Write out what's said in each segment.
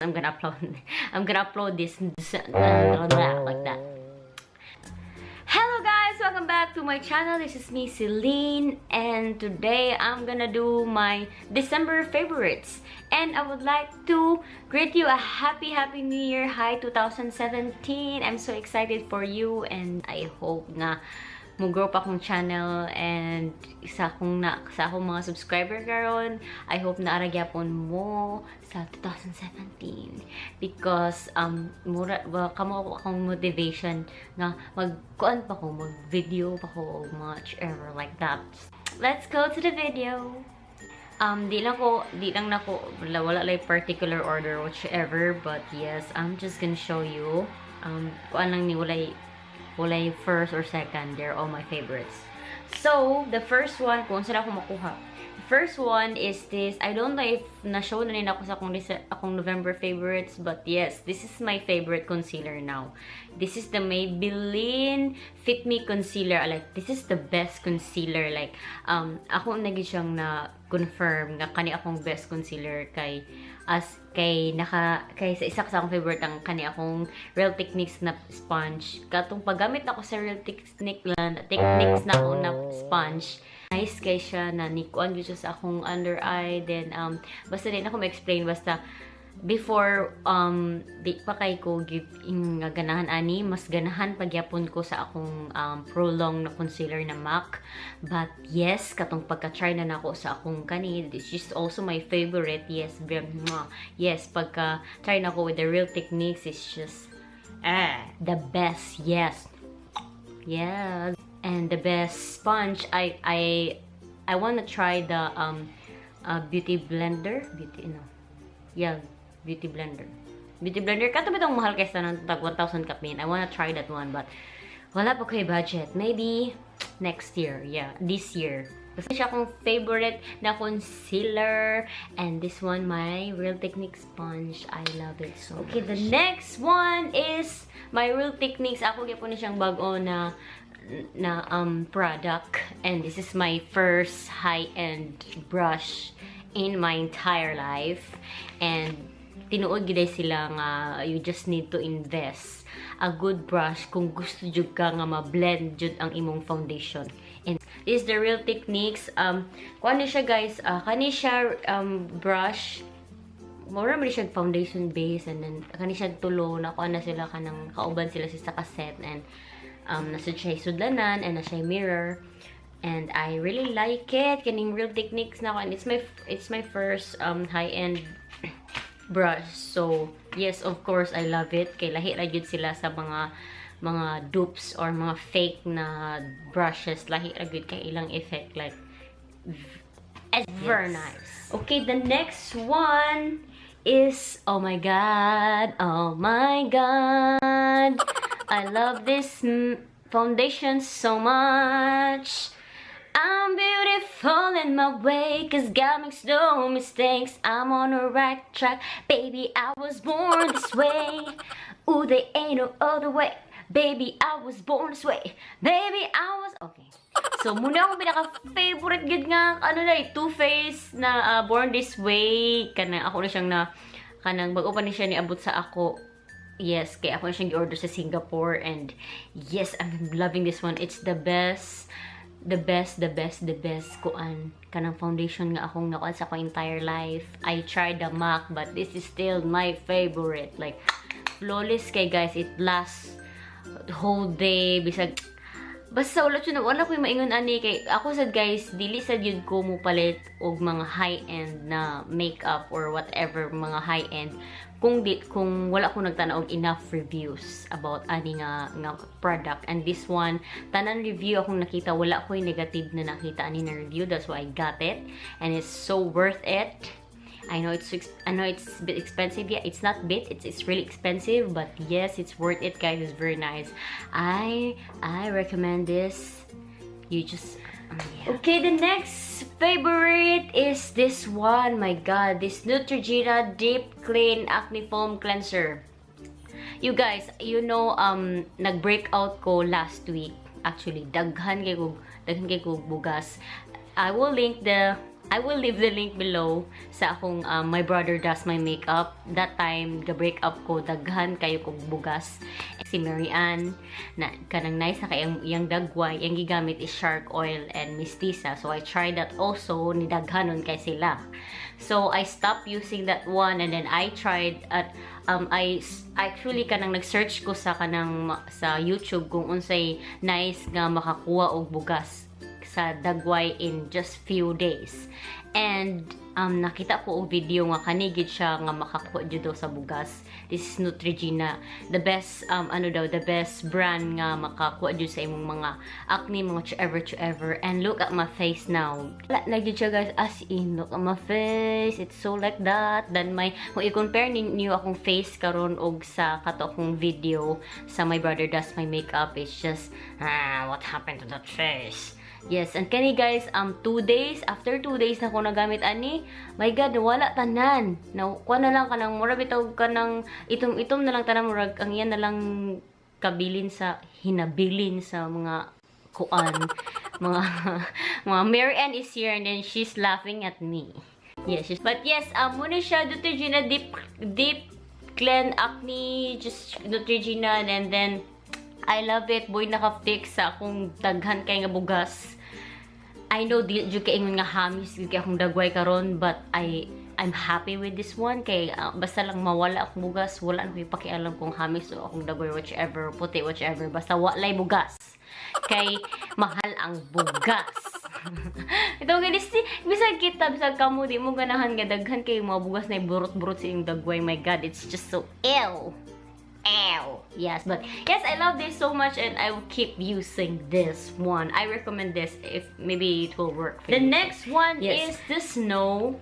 I'm gonna upload this like that. Hello guys, welcome back to my channel. This is me, Celine, and today I'm gonna do my December favorites. And I would like to greet you a happy, happy New Year. Hi 2017. I'm so excited for you and I hope nga mo-grow pa akong channel and sa akong mga subscriber karon. I hope na ara gyapon mo sa 2017 because mura well, kamo ako akong motivation nga magkuan pa ko, mag video pa ko, much ever like that. Let's go to the video. Di lang nako wala, wala like particular order, whichever, but yes, I'm just gonna show you. Kuan lang ni, walay first or second. They're all my favorites. So, the first one, kung saan ako makuha. The first one is this. I don't know if na-show na rin ako sa akong November favorites, but yes, this is my favorite concealer now. This is the Maybelline Fit Me Concealer. Like, this is the best concealer. Like, ako na siyang na-confirm nga kani akong best concealer kay as kay naka kay sa isa sa akong favorite ang kani akong Real Techniques na sponge. Katong paggamit ako sa Real Techniques na ako na sponge, nice kay siya na nikuan gyud siya sa akong under eye. Then basta din ako ma-explain, basta before di pa kay ko give nga ganahan ani, mas ganahan pagyapon ko sa akong prolong na concealer na MAC. But yes, katong pagka-try na nako sa akong kani, this is also my favorite. Yes, very, mwah. Yes, pagka try nako with the Real Techniques, it's just the best. Yes. And the best sponge, I want to try the beauty blender, beauty, no, yeah, beauty blender. Beauty blender. Kato bitong mahal kaysa ng tag 1,000 kapin. I wanna try that one, but wala pa ko'y budget. Maybe next year. Yeah, this year. Kasi siya akong favorite na concealer. And this one, my Real Technique sponge. I love it so. Okay, the next one is my Real Techniques. Ako gyapon ni siyang bag-o na product. And this is my first high-end brush in my entire life. And tinuod gid sila nga you just need to invest a good brush kung gusto jud ka nga ma-blend jud ang imong foundation. And this is the Real Techniques. Kuan ni siya guys, kani siya brush, mura man siya foundation base, and then kani siya tulo na kuan na sila, kanang kauban sila sa cassette, and nasa siya sudlanan and na siya mirror, and I really like it, kaning Real Techniques na ko, and it's my first high-end brush. So, yes, of course, I love it. Kay lahi ra gyud sila sa mga dupes or mga fake na brushes. Lahi ra gyud kay ilang effect. Like, it's very nice. Okay, the next one is, oh my God. I love this foundation so much. I'm beautiful in my way, 'cause God makes no mistakes. I'm on the right track, baby, I was born this way. Ooh, there ain't no other way. Baby, I was born this way. Baby, I was. Okay. So, muna akong pinaka-favorite gid nga, ano na, eh, Too Faced na Born This Way. Kanang ako na siyang na, kanang bago pa ni siya niabot sa ako. Yes, kaya ako na siyang gi-order sa Singapore. And yes, I'm loving this one. It's the best, the best, the best, the best kuan kanang foundation nga akong nakuan sa akong entire life. I tried the MAC, but this is still my favorite. Like, flawless kay guys. It lasts whole day. Bisag, basta wala siya, wala ko yung maingon ani kay ako sad guys, dili sad yun ko mo palit og mga high-end na makeup or whatever, mga high-end, kung wala ko nagtanaw og enough reviews about ani nga product. And this one, tanan review akong nakita, wala ko yung negative na nakita ani na review. That's why I got it and it's so worth it. I know it's a bit expensive. Yeah, it's not bit. It's really expensive, but yes, it's worth it, guys. It's very nice. I recommend this. You just yeah. Okay, the next favorite is this one. My God, this Neutrogena Deep Clean Acne Foam Cleanser. You guys, nag-break out ko last week. Actually, daghan kay ko bugas. I will link the I will leave the link below sa akong My Brother Does My Makeup. That time, ga-break up ko, daghan kayo kog bugas. Si Mary Ann, na kanang nice na kay iyang dagway, iyang gigamit is shark oil and mistisa. So I tried that also, ni daghanon kay sila. So I stopped using that one and then I tried at I actually kanang nag-search ko sa kanang sa YouTube kung unsay nice nga makakuha og bugas sa dagway in just few days. And nakita ko og video nga kani gid siya nga makakuha jud daw sa bugas. This is Neutrogena. The best ano daw, the best brand nga makakuha jud sa imong mga acne, mga whatever whatever. And look at my face now. Wala na jud siya, guys, as in, look at my face. It's so like that. Then my kung i-compare ninyo akong face karon og sa kato akong video sa My Brother Does My Makeup, it's just, ah, what happened to that face? Yes, and kani guys, 2 days, after 2 days na ko nagamit ani, my God, wala tanan. Na, kuha na lang kanang, mura bitaw kanang, itom-itom na lang tanan, murag, ang iyan na lang kabilin sa, hinabilin sa mga kuan, mga Mary Ann is here and then she's laughing at me. Yes, but yes, muna siya, Neutrogena Deep Clean Acne, just Neutrogena, and then, I love it. Boy, naka-fix sa akong daghan kay nga bugas. I know di jud kay ingon nga hamis jud kay akong dagway karon, but I'm happy with this one kay basta lang mawala akong bugas, wala na ko'y pakialam kung hamis o akong dagway, whichever, puti, whichever, basta walay bugas kay mahal ang bugas. Ito guys, bisag kita, bisag kamo, di mo ganahan nga daghan kay mga bugas na burot-burot sa iyong dagway. My God, it's just so ill. Ow. Yes, but yes, I love this so much and I will keep using this one. I recommend this if maybe it will work for the you. Next one is the Snow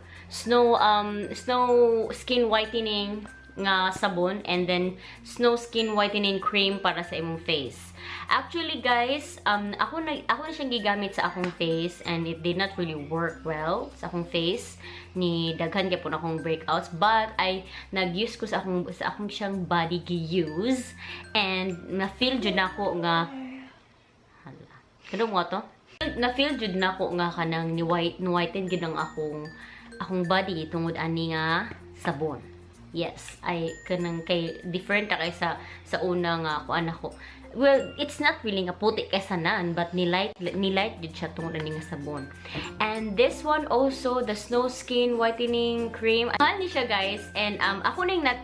Skin Whitening nga sabon and then Snow Skin Whitening Cream para sa imong face. Actually guys, ako na siyang gigamit sa akong face and it did not really work well sa akong face, ni daghan gyapon akong breakouts, but I nag-use ko sa akong siyang body gi-use and na-feel jud nako nga, hala. Kano mo to? Na-feel jud nako nga kanang ni white ni whiten gid ang akong body tungod ani nga sabon. Yes, ay kanang kay different ta kay sa una nga kuan ako. Well, it's not really nga puti kay sanan, but ni light jud siya tungod ani nga sabon. And this one also, the Snow Skin Whitening Cream. Mahal ni siya, guys, and ako ning nat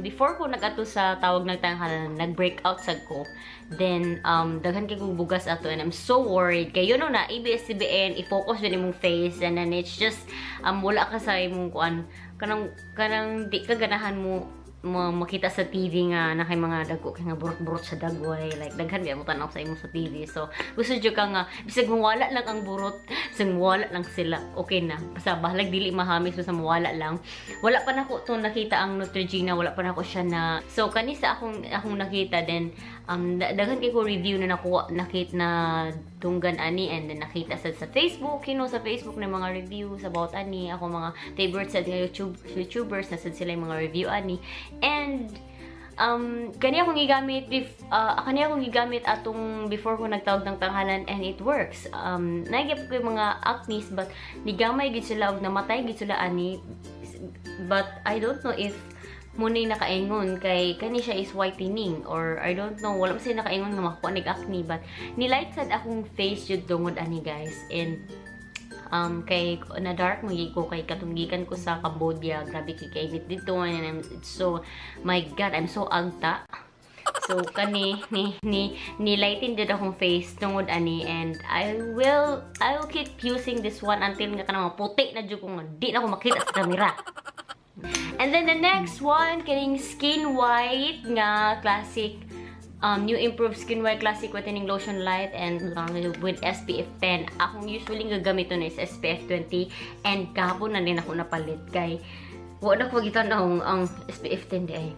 before ko nag-ato sa tawag nagtanghalan, nag-breakout sad ko. Then daghan kay kog bugas ato and I'm so worried kay you know na ABS-CBN i-focus jud imong face and then it's just wala ka sa imong kuan, kanang di ka ganahan mo makita sa TV nga na kay mga dagko kay nga burot-burot sa dagway, like daghan biya mo tan-aw sa imo sa TV. So gusto jud ka nga bisag mawala lang ang burot, bisag mawala lang sila, okay na, basta bahalag dili mahamis, basta mawala lang. Wala pa nako to nakita ang Neutrogena, wala pa nako siya na. So kani sa akong nakita then daghan kay ko review na nakuha, nakita na dunggan ani and then nakita sad sa Facebook, sa Facebook na mga reviews about ani. Ako mga favorites sa YouTube YouTubers na sad sila yung mga review ani and kani akong gigamit atong before ko nagtawag ng tanghalan and it works. Nagyap ko yung mga acnes but nigamay gid sila og namatay gid sila ani, but I don't know if muna'y nakaingon kay kani siya is whitening or I don't know, wala man sila nakaingon nga makuha nig acne, but ni-light sad akong face jud tungod ani, guys. And kay na dark mo ko kay katong gikan ko sa Cambodia, grabe kay kainit dito and it's so, my God, I'm so agta. So kani ni lighten jud akong face tungod ani and I will keep using this one until nga kanang puti na jud ko nga di na ko makita sa kamera. And then the next one, kining Skin White nga classic, new improved Skin White Classic Whitening Lotion Light and with SPF 10. Akong usually gagamiton is SPF 20 and kahapon na din ako napalit kay wala ko gitan ang SPF 10 di ay.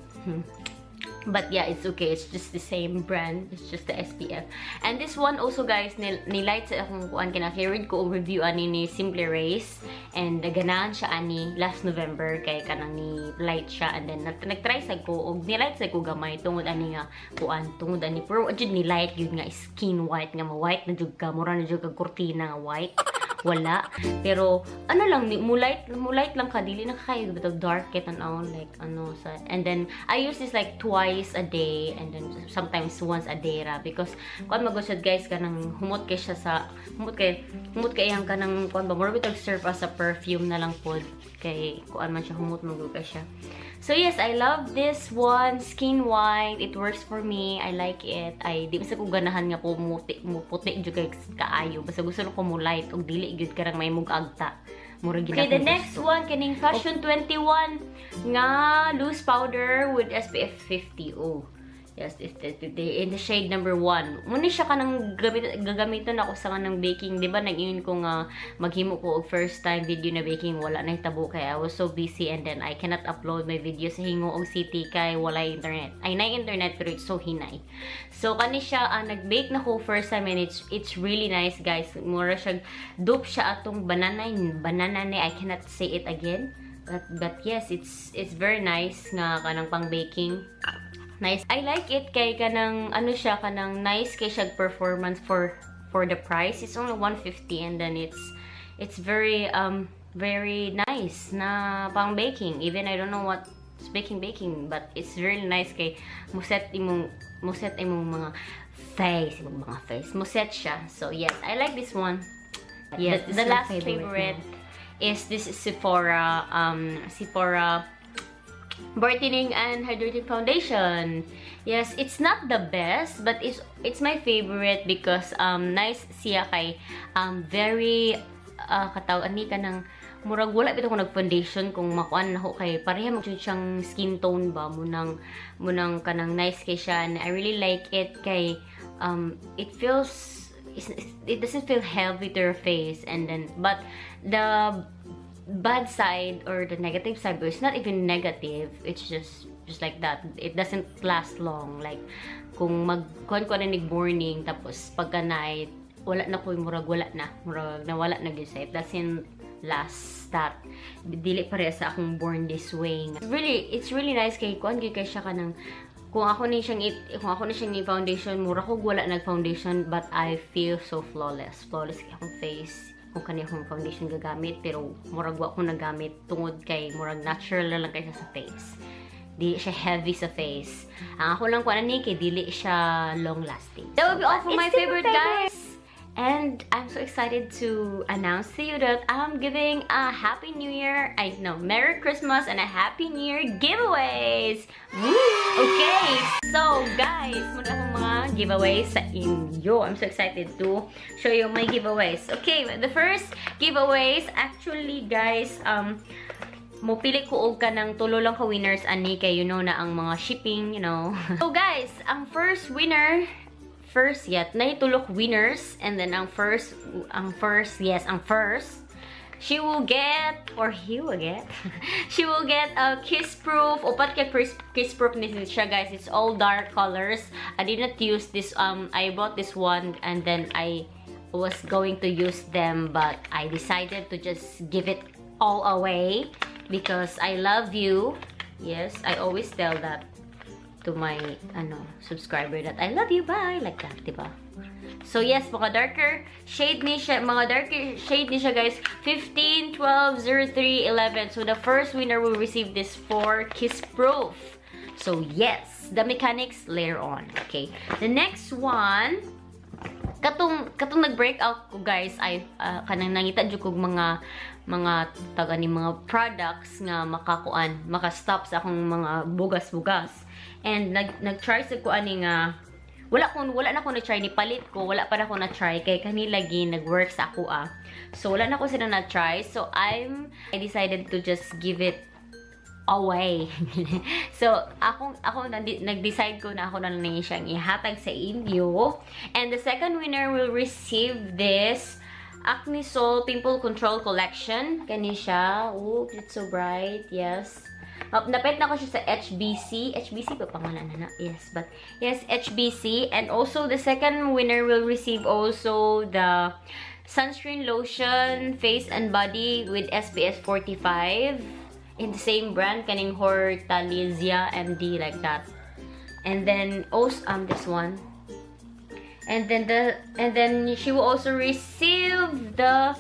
But yeah, it's okay. It's just the same brand. It's just the SPF. And this one also, guys, ni-light sa akong kuan kina read ko og review ani ni Simply Race. And naganahan siya ani last November kay kanang ni light siya and then nag-try sad ko og ni light sad ko gamay tungod ani nga kuan, tungod ani, pero jud ni light yun nga skin white nga ma-white na jud ka, mura na jud ka kurtina nga white. Wala. Pero ano lang mo light lang ka, dili na kaayo bitaw dark kay tan-awon, like ano sa. And then I use this like twice a day and then sometimes once a day ra because kuan man gud, guys, kanang humot kay siya sa humot kay iyang kanang kuan ba, mura bitag serve as a perfume na lang pod kay kuan man siya, humot man gud kay siya. So yes, I love this one, Skin White. It works for me. I like it. Ay, di basta ko ganahan nga pumuti, muputi jud kay kaayo. Basta gusto ko mo light ug dili gyud karang may mug-agta. Mura gid. Okay, the next one kining Fashion 21 nga loose powder with SPF 50. Oh. Yes, in the shade number 1. Muna siya kanang gagamiton ako sa kanang baking. Di ba nag-ingon ko nga maghimo ko og first time video na baking, wala na hitabo kay I was so busy and then I cannot upload my video sa Gingoog City kay wala internet. Ay, na internet pero it's so hinay. So kani siya, nag-bake na ko first time and it's really nice, guys. Mura siya, dupe siya atong banana banana ni, I cannot say it again. But yes, it's very nice nga kanang pang baking. Nice. I like it kay kanang ano siya, kanang nice kay siya performance for the price. It's only 150 and then it's very nice na pang baking. Even I don't know what baking, but it's really nice kay mo set imong mga face, imong mga face. Mo set siya. So yes, I like this one. Yes, This the is my last favorite favorite is this Sephora Brightening and Hydrating Foundation. Yes, it's not the best, but it's my favorite because nice siya kay very kataw ani ka ng murag wala bitaw ko nag-foundation kung makuan na ko kay pareha mo siyang skin tone ba mo nang kanang nice kay siya, and I really like it kay it feels it doesn't feel heavy to your face. And then, but the bad side or the negative side, but it's not even negative, it's just like that, it doesn't last long. Like kung mag kuan ko na nig morning tapos pagka night, wala na ko, murag wala na, murag nawala na gyud siya. It doesn't last that, dili pareha sa akong Born This Way. Really, it's really nice kay kuan gyud kay siya kanang kung ako ni siyang i-foundation, mura ko wala nag foundation, but I feel so flawless, flawless kay akong face kung kani akong foundation gagamit. Pero murag wa ko nagamit tungod kay murag natural na lang kay siya sa face, di siya heavy sa face. Ang ako lang kuan ani kay dili siya long lasting. That will be all for It's my still my favorite, guys. And I'm so excited to announce to you that I'm giving a Happy New Year, I know, Merry Christmas and a Happy New Year giveaways! Woo! Okay, so guys, muna akong mga giveaways sa inyo. I'm so excited to show you my giveaways. Okay, the first giveaways, actually guys, mupili ko og kanang tulo lang ka winners ani kay you know na ang mga shipping. So guys, ang first winner, first yet, na tulok winners, and then ang first, yes, ang first, she will get, or he will get, she will get a kiss proof, upat ka kiss proof ni siya, guys. It's all dark colors. I did not use this, I bought this one and then I was going to use them, but I decided to just give it all away because I love you. Yes, I always tell that to my ano subscriber that I love you, bye, like that, diba? So yes, mga darker shade ni siya, mga darker shade ni siya, guys. 15, 12, 03, 11. So the first winner will receive this four kiss proof. So yes, the mechanics later on. Okay. The next one, katong nag-break out ko, guys, ay kanang nangita jud kog mga taga ni mga products nga makakuan, maka-stop sa akong mga bugas-bugas. And nag-try sa ko ani nga wala na ko na-try ni palit ko, wala pa na ko na-try kay kani lagi nag-work sa ako ah. So wala na ko sila na-try. So I decided to just give it away. So, ako nag-decide ko na ako na lang siyang ihatag sa inyo. And the second winner will receive this Acne Sol Pimple Control Collection. Kani siya. Oh, it's so bright. Yes. Napet na ko siya sa HBC. HBC ba pangalan na na? Yes, but yes, HBC. And also, the second winner will receive also the sunscreen lotion, face and body with SPF 45 in the same brand, kaning Hortalizia MD, like that. And then also this one. And then she will also receive the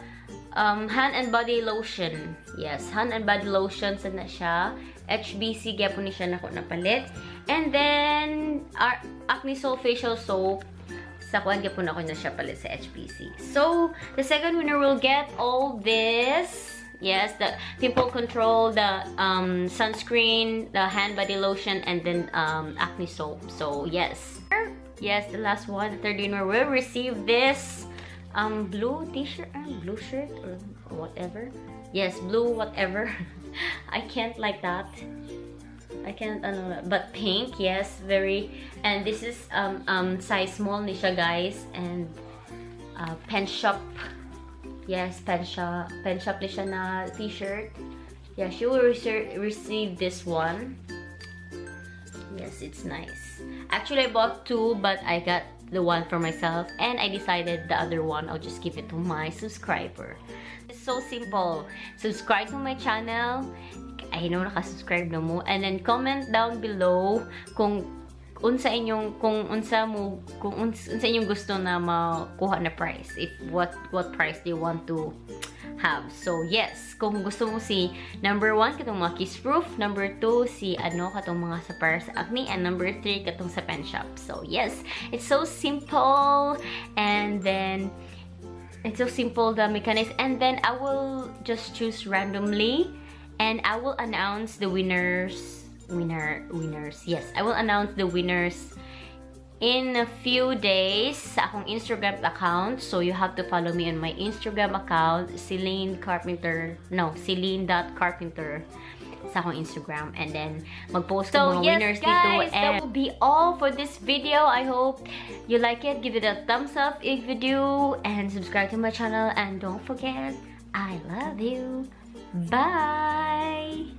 hand and body lotion. Yes, hand and body lotion sa na siya. HBC gyapon ni siya nako napalit. And then our Acne Sol facial soap sa kuan gyapon ako na siya palit sa HBC. So, the second winner will get all this. Yes, the pimple control, the sunscreen, the hand body lotion, and then acne soap. So, yes. Yes, the last one, the third winner will receive this blue t-shirt, blue shirt, or whatever. Yes, blue whatever. I can't like that. I can't, ano, but pink, yes, very, and this is size small ni siya, guys, and Penshoppe, yes, Penshoppe ni siya na t-shirt. Yeah, she will receive this one. Yes, it's nice. Actually, I bought two, but I got the one for myself, and I decided the other one, I'll just give it to my subscriber. It's so simple. Subscribe to my channel. I know naka-subscribe na mo. And then comment down below kung unsa inyong gusto na makuha na prize, if what prize they want to have. So yes, kung gusto mo si number 1 katong mga kiss proof, number 2 si ano katong mga sa para sa acne, and number 3 katong sa Penshoppe. So yes, it's so simple, and then it's so simple, the mechanics, and then I will just choose randomly and I will announce the winners winner winners yes, I will announce the winners in a few days sa akong Instagram account. So you have to follow me on my Instagram account, Celine Carpenter, no, Celine.carpenter sa akong Instagram, and then mag-post ko mga yes, winners guys, dito. And that will be all for this video. I hope you like it. Give it a thumbs up if you do, and subscribe to my channel, and don't forget, I love you. Bye.